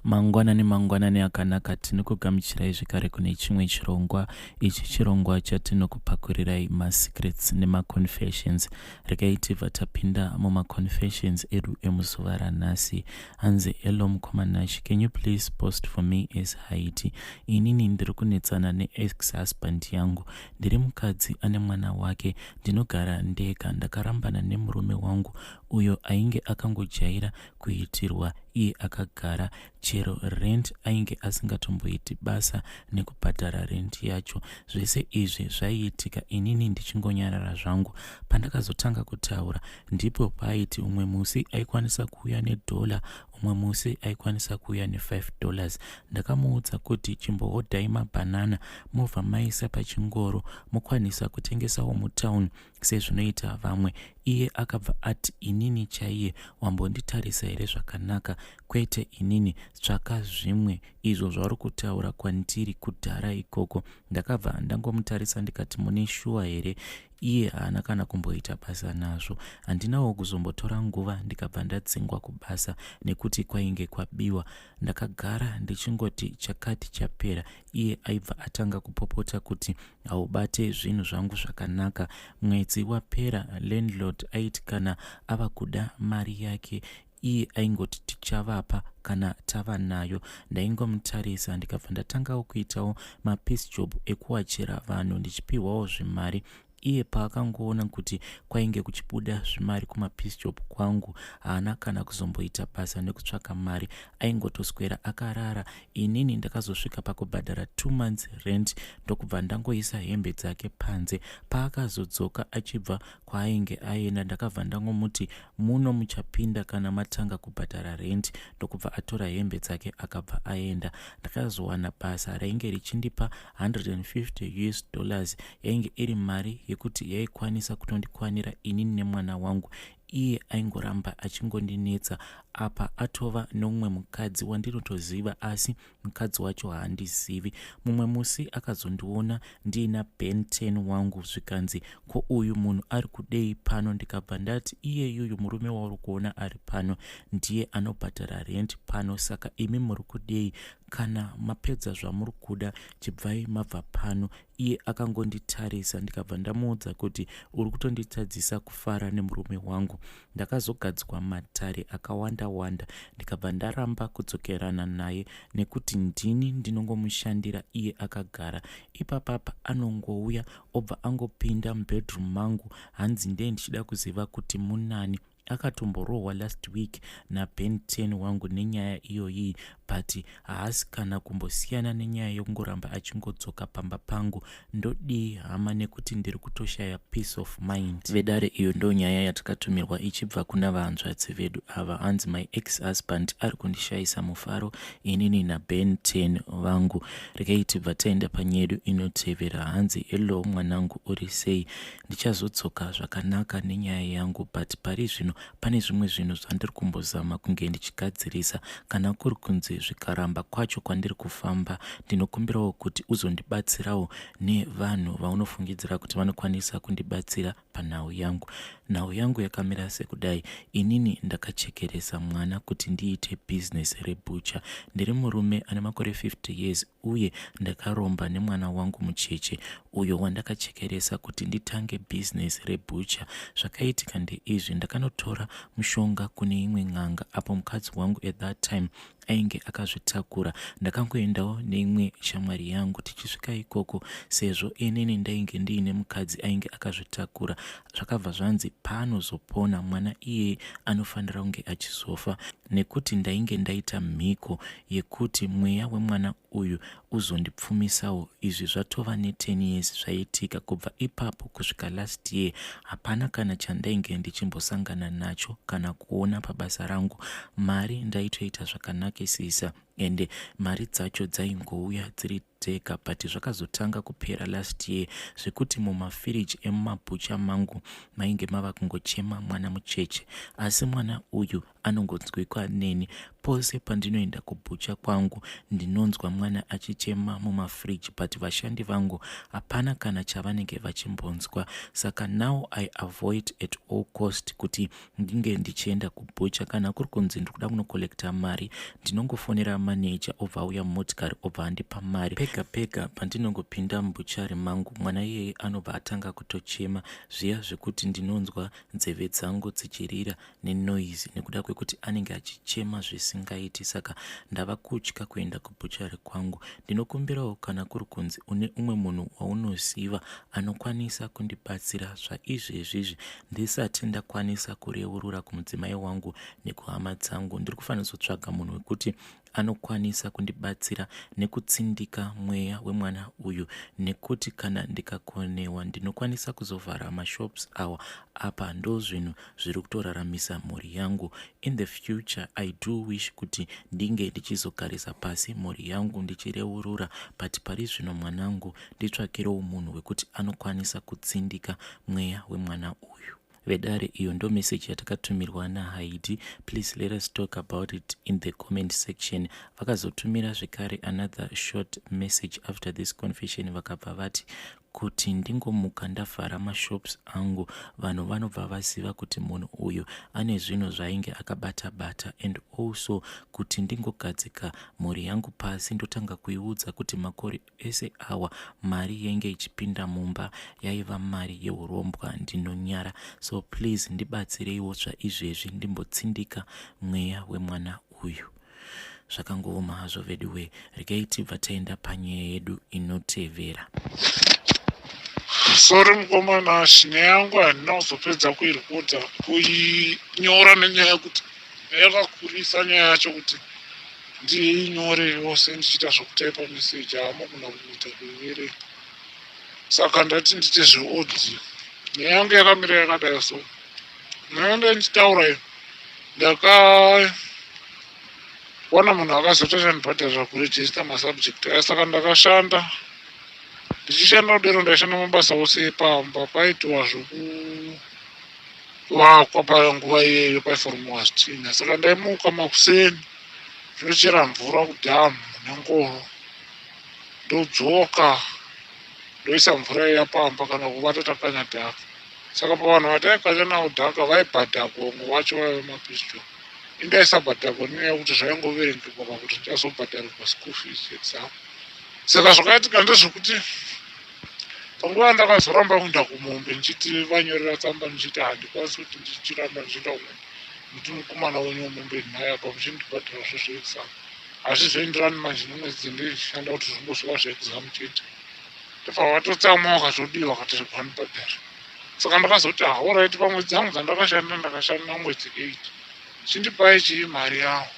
Mangwanani mangwanani akanaka, tinokugamuchirai zvekare kune chimwe chirongwa. Ichi chirongwa chatinokupakurirai masecrets nemaconfessions. Regai tibva tapinda mumaconfessions edu emuzuva ranhasi. Hanzi, hello mukoma Nash, can you please post for me as Haiti? Inini ndiri kunetsana neex husband yangu. Ndiri mukadzi ane mwana wake, ndinogara ndega. Ndakarambana nemurume wangu uyo ainge akangojaira kuitirwa iye akagara. Chero rent ainge asingatomboiti basa nekubhadhara rent yacho. Zvese izvi zvaiitika inini ndichingonyarara zvangu. Pandakazotanga kutaura ndipo paaiti umwe musi aikwanisa kuuya nedollar, umwe musi aikwanisa kuuya ne5 dollars. Ndakamuudza kuti chimbohodhai mabhanana mobva maisa pachingoro, mokwanisa kutengesawo mutown sezvinoita vamwe. Iye akabva ati, inini chaiye wambonditarisa here zvakanaka? Kwete inini, tsvaka zvimwe. Izvo zvauri kutaura kwandiri kudhara ikoko. Ndakabva ndangomutarisa ndikati, mune shuwa here? Iye haana kana kumboita basa nazvo. Handinawo kuzombotora nguva ndikabva ndadzingwa kubasa nekuti kwainge kwabiwa. Ndakagara ndichingoti chakati chapera, iye aibva atanga kupopota kuti haubate zvinhu zvangu zvakanaka. Mwedzi wapera landlord aiti kana ava kuda mari yake, iye aingoti tichavapa kana tava nayo. Ndaingomutarisa ndikabva ndatangawo kuitawo mapiece job ekuwachira vanhu ndichipiwawo zvimari. Iye paakangoona kuti kwainge kuchibuda zvimari kumapiece job kwangu, haana kana kuzomboita basa nekutsvaka mari, aingotoswera akarara. Inini ndakazosvika pakubhadhara 2 months rent, ndokubva ndangoisa hembe dzake panze. Paakazodzoka achibva kwaainge aenda, ndakabva ndangomuti muno muchapinda kana matanga kubhadhara rent, ndokubva atora hembe dzake akabva aenda. Ndakazowana basa rainge richindipa 150 US dollars, yainge iri mari yekuti yaikwanisa kutondikwanira inini nemwana wangu. Iye aingoramba achingondinetsa. Apa atova nomumwe mukadzi wandinotoziva, asi mukadzi wacho haandizivi. Mumwe musi akazondiona ndiina Ben 10 wangu, zvikanzi, ko uyu munhu ari kudei pano? Ndikabva ndati, iye yuyu murume wauri kuona ari pano ndiye anobhadhara rent pano, saka imi muri kudei? Kana mapedza zvamuri kuda chibvai mabva pano. Iye akangonditarisa, ndikabva ndamuudza kuti uri kutonditadzisa kufara nemurume wangu. Ndakazogadzwa matare akawanda wanda, ndikabva ndaramba kudzokerana naye nekuti ndini ndinongomushandira iye akagara ipapapa. Anongouya obva angopinda mubedroom mangu, hanzi ndee ndichida kuziva kuti munani. Akatomborohwa last week naBen 10 wangu nenyaya iyoyi, but haasi kana kumbosiyana nenyaya yekungoramba achingodzoka pamba pangu. Ndodii hama, nekuti ndiri kutoshaya peace of mind? Vedare, iyo ndo nyaya yatakatumirwa ichibva kuna vahanzvadzi vedu ava. Hanzi, my ex husband ari kundishayisa mufaro inini naBen 10 vangu. Regai tibva taenda panyedu inotevera. Hanzi, hello mwanangu, uri sei? Ndichazodzoka zvakanaka nenyaya yangu, but pari zvino pane zvimwe zvinhu zvandiri kumbozama kunge ndichigadzirisa. Kana kuri kunzi zvikaramba kwacho kwandiri kufamba, ndinokumbirawo kuti uzondibatsirawo nevanhu vaunofungidzira kuti vanokwanisa kundibatsira panhau yangu. Nhau yangu yakamira sekudai. Inini ndakachekeresa mwana kuti ndiite bhizinesi rebhucha. Ndiri murume ane makore 50 years uye ndakaromba nemwana wangu mucheche uyo wandakachekeresa kuti nditange bhizinesi rebhucha. Zvakaitika ndeizvi, ndakanotora mushonga kune imwe n'anga apo mukadzi wangu at that time ainge akazvitakura. Ndakangoendawo neimwe shamwari yangu. Tichisvika ikoko, sezvo inini ndainge ndiine mukadzi ainge akazvitakura, zvakabva zvanzi paanozopona mwana iyeye anofanira kunge achizofa, nekuti ndainge ndaita mhiko yekuti mweya wemwana uyu uzondipfumisawo. Izvi zvatova ne10 years zvaitika. Kubva ipapo kusvika last year hapana kana chandainge ndichimbosangana nacho kana kuona pabasa rangu. Mari ndaitoita zvakanakisisa, ende mari dzacho dzaingouya dziri dzega, but zvakazotanga kupera last year, zvekuti mumafiriji emumabhucha mangu mainge mava kungochema mwana mucheche. Asi mwana uyu anongonzwikwa neni pose pandinoenda kubhucha kwangu, ndinonzwa mwana achichema mumafiriji, but vashandi vangu hapana kana chavanenge vachimbonzwa. Saka now I avoid at all cost kuti ndinge ndichienda kubhucha. Kana kuri kunzi ndiri kuda kunocollecta mari, ndinongofonera. maneja obva auya mumotikari obva andipa mari. Pega pega pandinongopinda mubhuchari mangu mwana iyeye anobva atanga kutochema zviya zvekuti ndinonzwa nzeve dzangu dzichirira nenoise nekuda kwekuti anenge achichema zvisingaiti saka ndava kutya kuenda kubhuchari kwangu. Ndinokumbirawo kana kuri kunzi une umwe munhu waunoziva anokwanisa kundibatsira zvaizvezvizvi ndisati ndakwanisa kureurura kumudzimai wangu nekuhama dzangu. Ndiri kufanira kuzotsvaga munhu wekuti anokwanisa kundibatsira nekutsindika mweya wemwana uyu nekuti kana ndikakonewa ndinokwanisa kuzovhara mashops awa. Apa ndozvinhu zviri kutoraramisa mhuri yangu. In the future I do wish kuti ndinge ndichizogarisa pasi mhuri yangu ndichireurura but pari zvino mwanangu nditsvakirewo munhu wekuti anokwanisa kutsindika mweya wemwana uyu. Vedare iyo ndo message yatakatumirwa naHaidi. Please let us talk about it in the comment section. Vakazotumira zvekare another short message after this confession vakabva vati kuti ndingomuka ndavhara mashops angu vanhu vanobva vaziva kuti munhu uyu ane zvinhu zvainge akabata bata and also kuti ndingogadzika mhuri yangu pasi ndotanga kuiudza kuti makore ese awa mari yainge ichipinda mumba yaiva mari yeurombwa ndinonyara so please ndibatsireiwo zvaizvezvi ndimbotsindika mweya wemwana uyu. Zvakangooma hazvo veduwee regai tibva taenda panyaya yedu inotevera. Sorry mukoma Nash, nyaya yangu handina kuzopedza kuirekodha kuinyora nenyaya yekuti yakakurisa nyaya yacho kuti ndiinyore yose ndichiita zvekutaipa meseji haamogona kuita kuiverenga saka ndati ndiite zveaudio. Nyaya yangu yakamira yakadai so nyaya yanga ndichitaura iyo ndakawana munhu akazoti achandibhadharira kurejista masubject aya saka ndakashanda ndichishanda kudero ndaishanda mabasa ose epamba paitiwa zvekuvakwa panguva iyeyo paiformiwa zvitinha saka ndaimuka makuseni ndochera mvura kudhamu nengoro ndodzoka ndoisa mvura iya pamba kana kuvata takanya dhaka saka pavanhu vataikanya navo dhaka vaibhadhagwa vamwe vacho vaiva mapisto indaisabhadhagwa nenyaya yekuti zvaingoverengekwa pakuti ndichazobhadharirwa school fees exam saka zvakaitika ndezvekuti panguva yandakazoramba kuenda kumombe ndichiti vanyorera tsamba ndichiti handikwanisi kuti ndichiramba ndichienda kumombe nditi mukomana wenyu wemombe nhai apa muchindibhadhara zvo zveexam hazvizoenderani manje nemwedzi ndishanda kuti zvingozova zveexam chete ndobva vatotsamwa vakazodii vakati rega ndibhadhare saka ndakazoti haorit pamwedzi dzangu dzandakashanda ndakashanda mwedzi 8 chindipai chii mari yangu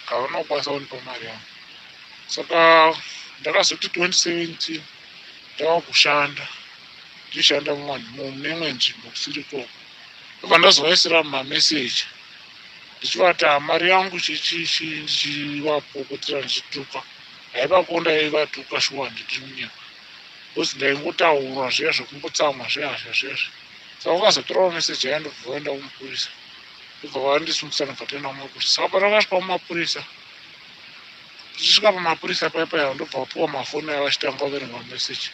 havana kukwanisa kundipa mari yangu saka ndakazoti 2017 ndava kushanda ndichishanda mune imwe nzvimbo kusiri ikoko ndobva ndazovaisira mameseji ndichivati mari yangu chichichi ndichivapopotera ndichituka haivako ndaivatuka shuwa handiti kunyepa because ndaingotaura zviya zvekungotsamwa zvehasha zviya saka vakazotorawo meseji aya ndobva vaenda kumupurisa ndobva vandisungisa ndobva taenda kumapurisa saka patakasvika kumapurisa tichisvika pamapurisa paya paya ndobva vapiwa mafoni aya vachitanga kuverenga mameseji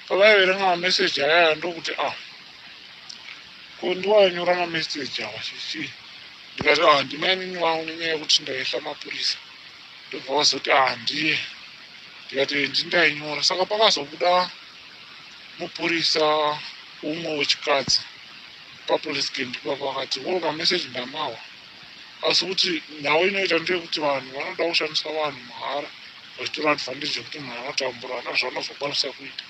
pavaiverenga mameseji aya ndokuti ah ko ndiwanyora mameseji awa chichii ndikati ah ndimainini vangu nenyaya yekuti ndaihla mapurisa ndobva vazoti ah ndiye ndikati ndindainyora saka pakazobuda mupurisa umwe wechikadzi papolice camp ipapo akati wo mameseji ndamawa asi kuti nhau inoita ndeyekuti vanhu vanoda kushandisa vanhu mahara vachitora advantage yekuti munhu anotambura hana zvaanozokwanisa kuita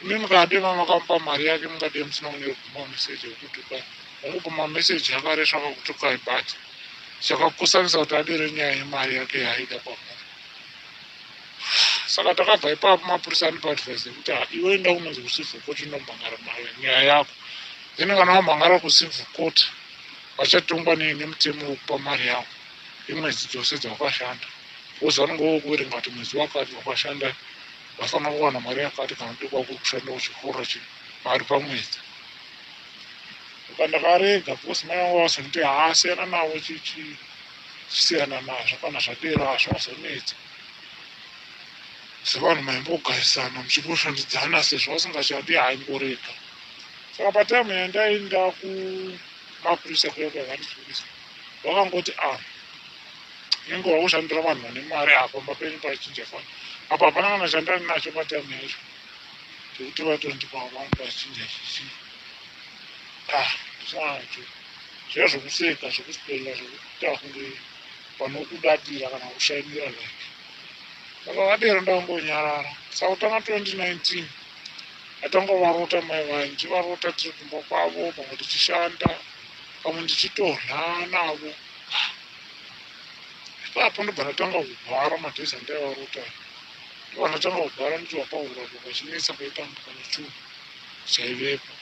imi mukadema makamupa mari yake mungadee musina kunyorerwa mameseji ekutukai wangupa mameseji akaresva akakutukai but chakakusanisa kuti adere nyaya yemari yake yaaida kwamuri saka takabva ipapo mapurisa andipa advice yekuti iwe enda kunonzi kucivil court unomhangara nyaya yako then kana wamhangara kucivil court vachatongwa nemutemo wekupa mari yako yemwedzi dzose dzawakashanda because vanenge vokuverenga kuti mwedzi wakati wakashanda wafanira kuwana mari yakati kana kuti kwakuri kushanda uchihora mari pamwedzi saka ndakarega because mai vangu vazonditi haa siyana navo chisiyana nazvo kana zvadero hazvazonetsa sevanhu maimbogarisana muchingoshandidzana sezvo vasingachadi haingorega saka patime yandaenda kumapurisa kuya kwavandisungisa vakangoti a ah, Unenge wakushandira vanhu vane mari apa pamba penyu pachinja fani. Apa hapana kana chandani nacho patime yacho chekuti vatondipa vangu pachinja chichi. Ah, ndisinacho. Zviya zvokuseka, zvokusipela, zvokuita kunge panokudadira kana kushainira like. Saka vadero ndangonyarara. Saka kutanga 2019 atanga varota mai vaye, ndichivarota tiri kumba kwavo, pamwe tichishanda, pamwe ndichitorya navo. Ipapo ndobva ndatanga kugwara madhezi andaivarota. Ndobva ndatanga kugwara ndichiwa pahuro apo pachinetsa paitambwa nechunhu chaivepo.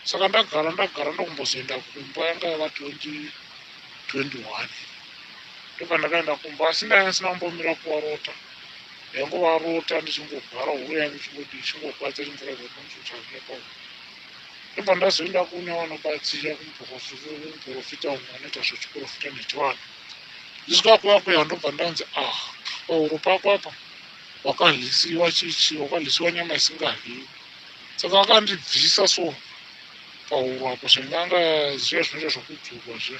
Saka ndagara ndagara ndokumbozoenda kumba yanga yava 2021. Ndobva ndakaenda kumba asi ndanga ndisina kumbomira kuvarota. Ndaingovarota ndichingogara huro yangu ichingodii ichingogwadza ichingoratidza kuti ndinotsvagira pahuro. Ndobva ndazoenda kune vanobatsira kumuporofita umwe anoita zvechiporofita nechivanhu. Ndisvika kuya kuya ndobva ndanzi ah pahuro pako apa wakadyisiwa chichi wakadyisiwa nyama isingadyiwi. Saka vakandibvisa so pahuro apo zvenganga zviya zvinoita zvokudzurwa zviya.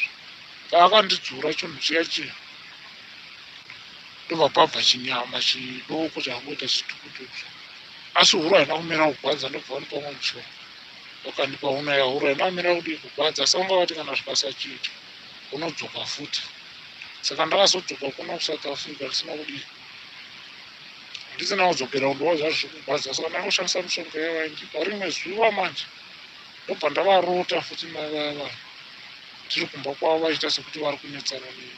Paakandidzura chinhu chiya chiya ndobva pabva chinyama chidoko chakangoita chitukutuku. Asi huro haina kumira kugwadza ndobva vandipa umwe mushonga. Vakandipa unaya huro haina kumira kudii kugwadza asi vanga vati kana zvikasachiita unodzoka futi. Saka ndakazodzoka kuno kuSouth Africa ndisina kudii ndisina kudzokera kundowa zvazvo zvekugwadza. Saka ndangoshandisa mishonga yavaindipa. Rimwe zuva manje ndobva ndavarota futi mai vaya vaya tiri kumba kwavo vachiita sekuti vari kunetsana neni.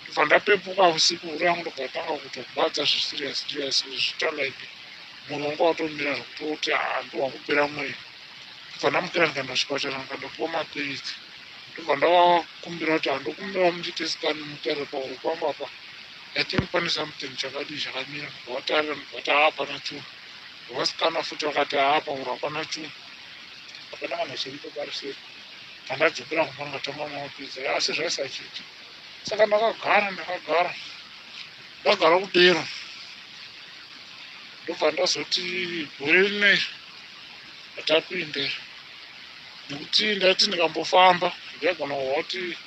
Ndobva ndapepuka usiku huro yangu ndobva yatanga kutogwadza zviserious serious zvichiita like mwoyo wanga watomira zvekutoti haa ndowakupera mweya. Ndobva ndamukira ndikaenda kuchipatara ndikandopiwa mapiritsi. Ndobva ndavakumbira kuti handokumbira mundiite scan mutarire pahuro pangu apa I think pane something chakadii chakamira. Ndobva vatarira ndobva vati haa hapana chinhu. Ndobva vasikana futi vakati haa pahuro hapana chinhu. Hapana kana chiripo pari sei. Pandadzokera kumba ndikatanga kumwa mapiritsi aya asi zvaisachiita. Saka ndakagara ndakagara ndagara kudero ndobva ndazoti gore rineri ratapinda nekuti ndaiti ndikambofamba ndaigona kuhwa kuti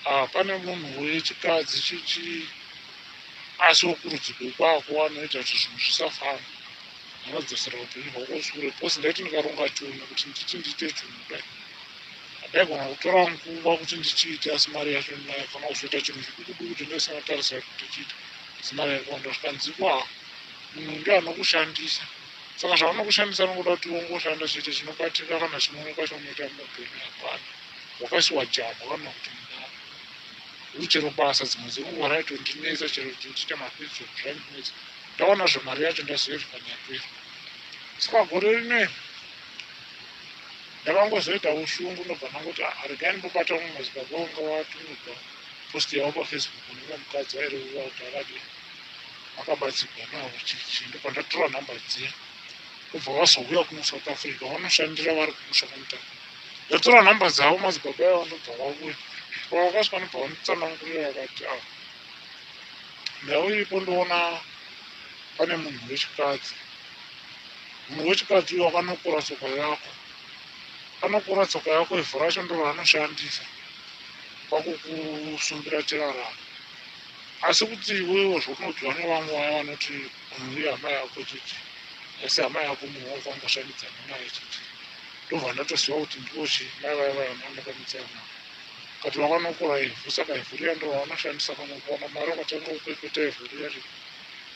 ah, pane munhu wechikadzi chichi asi wokurudzi kwekwako anoita kuti zvinhu zvisafamba anodzosera upenyu hwako shure because ndaiti ndikaronga chinhu kuti nditi ndiite chinhu kudai ndaigona kutora nguva kuti ndichiite asi mari yacho ndinayo kana kuzoita chinhu chiduku duku chandisina kutarisira kuti ndichiite asi mari yakawanda zvikanzikwa munhu ndiye anokushandisa saka zvaanokushandisa anokuda kuti ungoshanda chete chinobatika kana chinoonekwa chaunoita muupenyu hapana wakaisiwa jambwa kana kuti munhu uri chero basa dzimwe dzenguva raitondinetsa chero kuti ndiite mafidzo zvaindinetsa ndaona zvemari yacho ndaziva kuti panyapera saka gore rineri ndakangozoita ushungu ndobva ndangoti ah, regai ndimbobata umwe madzibaba vanga vatumigwa post yavo pafacebook nemumwe mukadzi vaireva kuti akadii akabatsirwa navo chichi ndobva ndatora nhamba dziya ndobva vazouya kuno South Africa vanoshandira vari kumusha kwamutaka ndatora nhamba dzavo madzibaba avo ndobva vauya pavakasvika ndobva vanditsanangurira vakati ah ndau iripo ndoona pane munhu wechikadzi munhu wechikadzi uyo akanokora tsoka yako anokora tsoka yako ivhu racho ndo raanoshandisa pakukusumbira chiraramo asi kuti iwewo zvokunodyiwa nevamwe vaya vanoti munhu uyu hama yako chichi asi hama yako munhu wakwangoshandidzana naye chichi ndobva ndatoziva kuti ndivo chi mai vaya vaya vandakamitsana kati vakanokora ivhu saka ivhu riya ndo ravanoshandisa kana kuwana mari vakatanga kupepeta ivhu riya riya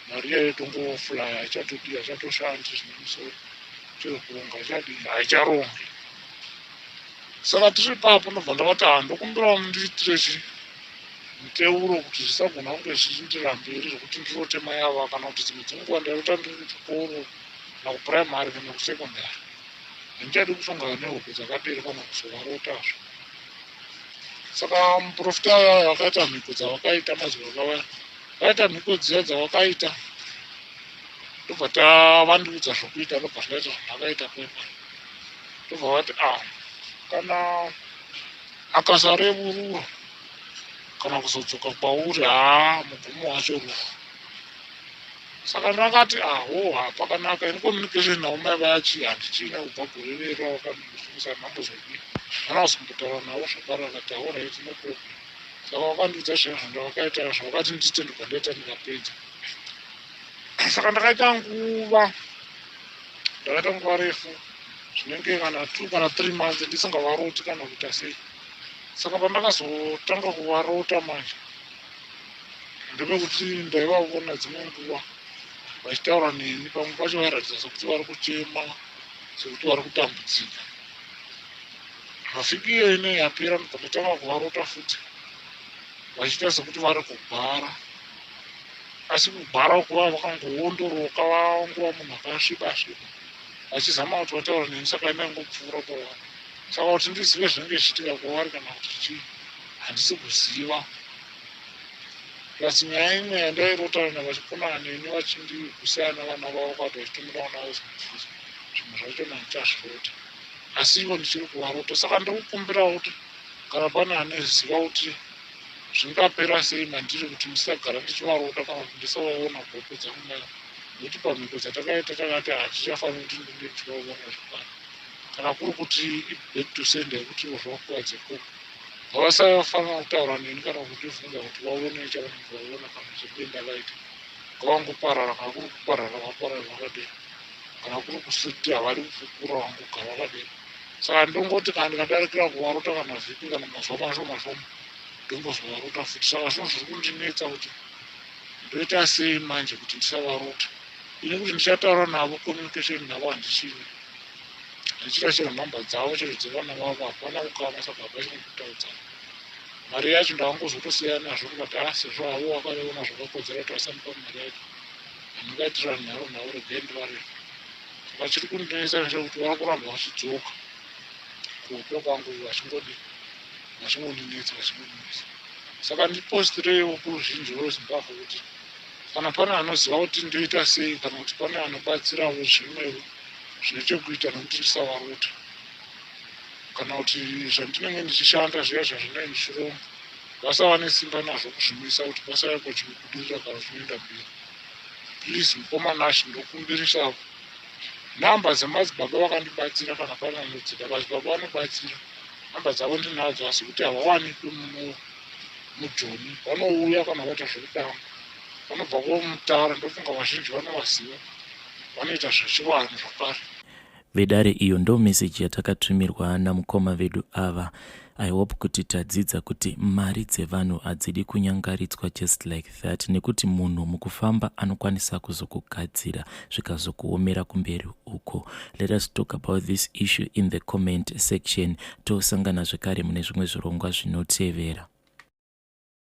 mari iyayo tongoflya haichatodii haicatoshandi zvine musoro chero kuronga haichadii haicharongi saka tiri ipapo ndobva ndavati ha ndokumbirawo mundiitire chi miteuro kuti zvisagona kunge zvichindira mberi zvekuti ndirote mai ava kana kuti dzimwe dzenguva ndairota ndiri kuchikoro kana kupuraimari kana kusekondari handichadi kusongana nehope dzakadero kana kuzovarotazve saka muprofita aya vakaita mhiko dzavakaita mazuva akawaya vaita mhiko dziya dzavakaita ndobva tavandiudza zvokuita ndobva zvaita zvandakaita pepa ndobva vati a ah, kana akasarevurura kana kuzodzoka kwauri haa mugumo wacho rufu saka ndakati aho ah, pakanaka ini communication navo mai vaya chii handichina kubva gore rero vakandisungisa nhambozodii hana kuzombotaura navo zvakare akati aorit no problem. Saka vakandiudza zvinhu zvandavakaita zvavakati ndiite ndobva ndaita ndikapedza. Saka ndakaita nguva ndakaita nguva refu zvinenge kana two kana three months ndisingavaroti kana kuita sei. Saka pandakazotanga kuvarota manje ndepekuti ndaivaona dzimwe nguva vachitaura neni pamwe pacho vairatidza sekuti vari kuchema sekuti vari kutambudzika. Mavhiki iyo ine yapera ndobva ndatanga kuvarota futi vachiita sekuti vari kugwara asi kugwara uku vava vakangoondoroka vangova munhu akasviba sviba vachizama kuti vataura neni saka indaingopfuura kwavari saka kuti ndizive zvinenge zvichiitika kwavari kana kuti chii handisi kuziva plus nyaya imwe yandairota vachikonana neni vachindigusana vana vavo kwati vachitumira vana vavo zvimwe zvacho nandichazvirota asi ivo ndichiri kuvarota saka ndiri kukumbirawo kuti kana pane aneziva kuti zvingapera sei mandiri kuti ndisagara ndichivarota kana kuti ndisavaona hope dzangu mai nekuti pamhiko dzatakaita takati hatichafaniri kuti ndinge ndichivaona zvakare kana kuri kuti iback to sender yekuti ivo zvavakuvadze ikoko ngavasafanira kutaura neni kana kundibvunza kuti vaone chavanenge vaona kana chedenda vaita ngavangoparara kana kuri kuparara vaparara vakadii kana kuri kusuti havadi kupupura vangogara vakadero saka ndongoti kana ndikadarikira kuvarota kana vhiki kana mazuva mashoma shoma ndongozovarota futi saka zvinhu zviri kundinetsa kuti ndoita sei manje kuti ndisavarota ini kuti ndichataura navo communication navo handichina ndichita chero nhamba dzavo chero dzevana vavo hapana kukama saka hapachina kutaudzana mari yacho ndakangozotosiyana nazvo ndikati ah sezvo havo vakaona zvakakodzera kuti vasandipa mari yacho Handingaitira nharo navo regai ndivarege. Saka chiri kundinetsa ndechekuti vari kuramba vachidzoka kuhope kwangu vachingodii vachingondinetsa vachingondinetsa. Saka ndipostireiwo kuruzhinji rweZimbabwe kuti kana pane anoziva kuti ndoita sei kana kuti pane anobatsirawo zvimwewo zvine chekuita nekuti ndisavarota kana kuti zvandinenge ndichishanda zviya zvazvinenge ndichironga vasava nesimba nazvo kuzvimisa kuti pasave chinobudirira kana chinoenda mberi please mukoma Nash ndokumbirisa namba dzemadzibaba vakandibatsira kana pane anodzida madzibaba vanobatsira namba dzavo ndinadzo asi kuti havawanikwi muno mujoni vanouya kana vaita zvekutamba vanobva komutara ndofunga vazhinji vanovaziva vanoita zvechivanhu zvakare Vedare iyo ndo message yatakatumirwa namukoma vedu ava. I hope kuti tadzidza kuti mari dzevanhu hadzidi kunyangaridzwa just like that nekuti munhu mukufamba anokwanisa kuzokugadzira zvikazokuomera kumberi uko. Let us talk about this issue in the comment section. Tosangana zvekare mune zvimwe zvirongwa zvinotevera.